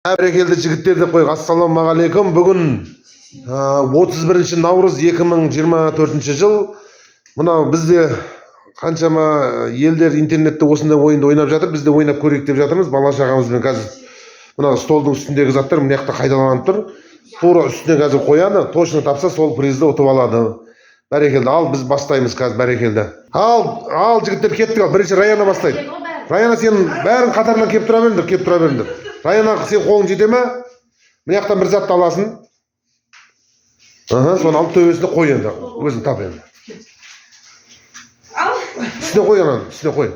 Бәрекелді, жігіттер, деп қойық. Ассалаумағалейкум! Бүгін 31 наурыз 2024 жыл. Мынау бізде қаншама елдер интернетте осындай ойынды ойнап жатыр, біз де ойнап көрейік деп жатырмыз бала шағамызбен. Қазір мына столдың үстіндегі заттар мына жақта қайталанып тұр, тура үстіне қазір қояды, точно тапса, сол призді ұтып алады. Бәрекелді, ал біз бастаймыз қазір. Бәрекелді, ал, ал, жігіттер, кеттік. Ал бірінші Раяна бастайды. Раяна, сен бәрін қатарынан келіп тұра беріңдер, келіп тұра беріңдер. Раяна, сен қолың жете ме? Мына жақтан бір затты аласың, аха, соны алып, төбесіне қой енді, өзің тап енді. Ал. Үстіне қой, ананы үстіне қой.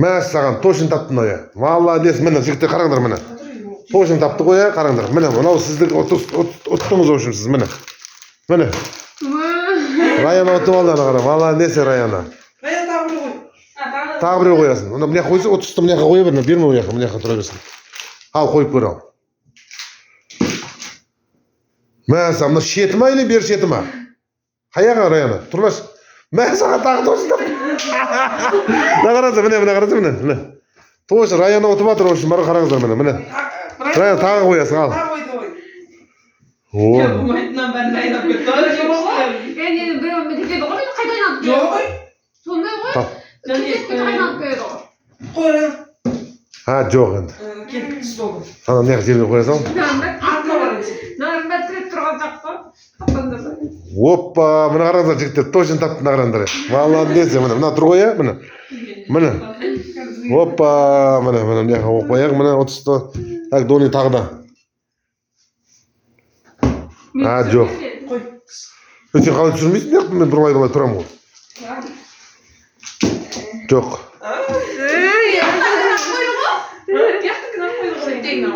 Мәссаған, точно тапты мынау, иә, молодец! Міне, жігіттер, қараңдар, міне, точно тапты ғой, иә. Қараңдар, міне, мынау сіздікі, ұттыңыз, в общем, сіз, міне, міне, Раяна ұтып алды. Ана қара, молодец, Раяна! Раян, тағы біреу қой. А, тағы. Тағы біреу қоясың. Мына мына жаққа қойса, ұтысты мына жаққа қоя бер, мына берме, ол жаққа, мына жаққа тұра берсін. Ал қойып көр, ал. Мәссаған, мына шеті ма или бер шеті ма? Қай жаққа, Раяна? Тұрлашы. Мәссаған, тағы точно тапты. Мына қараңыздар, міне, мына қараңыздар, міне, міне, точно Раяна ұтып жатыр. В общем, бар, қараңыздар, міне, міне. Раяна, тағы қоясың, ал. Тағы қойды ғой. О. Болмайтыннан бәрін айналып кетті ғой. Енді біреу кетеді ғой, енді қайта айналып Жоқ келеді. ғой. Сондай ғой. Тап. Кетеді, қайта айналып келеді ғой. Қой, Раян. А, жоқ енді. Кел, столға. Ана мына жаққа, жерге қоя сал. Артына бар енді. Мынаның бәрі тіреп тұрған жақ қой. Тапқандар. Опа, мына қараңыздар, жігіттер, точно тапты, мына қараңдар, молодец! Міне, мына тұр ғой, иә, міне, міне. Опа, міне, міне, мына жаққа қойып қояйық, міне, ұтысты. Так, Дони, тағы да. А, жоқ. Қой. Е, сен қалай түсірмейсің мына жақта? Мен былай, былай тұрамын ғой. Жоқ.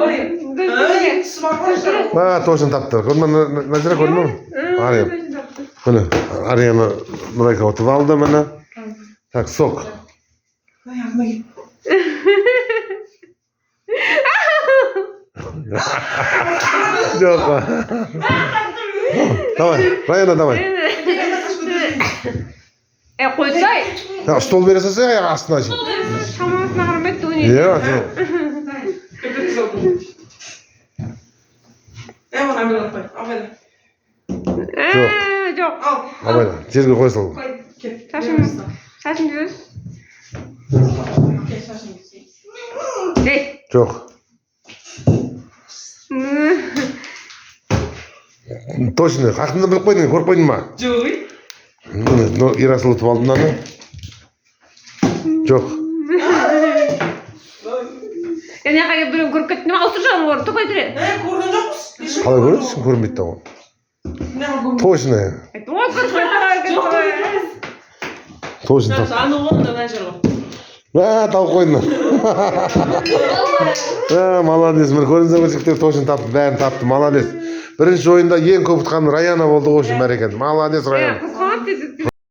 Ой. Екіншісі бар ғой. А, точно тапты, көрдің ба, Назира, көрдің ба? Ария, міне, Арияны Нұрайка ұтып алды, міне. Так, сок. Ай, артына кел. Жоқ, давай, Раяна, давай. Е, қойсай. А, стол бере салсай аяқ астына шейін. Шамасына қарамайды, Дони. Иә, жоқ. Көтере салдым. Е, оны абайлап қой. Абайла. Ә, жоқ. Ал. Абайла, жерге қоя сал. Қой. Кел. Шашың. Шашың түз. Кел, шашың. Ей. Жоқ. Точно қаяқтан біліп қойдың, көріп қойдың ба? Жоқ. Міне, мынау Ерасыл ұтып алды мынаны. Жоқ. Е, мына жаққа келіп біреу көріп кетті ме? Ауыстыршы оны, орын. Тоқтай тұр. Е, көрген жоқпыз. Ешкім Қалай көрген көреді? жоқ. Ешкім көрмейді да оны. Мына көрмейді. Точно. Айттым ғой, көріп қойды ғой. Точно тапты. Аны ғой, мына жер ғой. Мә, тауып қойдың. Ә, молодец! Міне, көрдіңіздер ме, жігіттер, точно тапты, бәрін тапты, молодец! Бірінші ойында ең көп ұтқан Раяна болды ғой, в общем, бәрекелді, молодец, Раяна!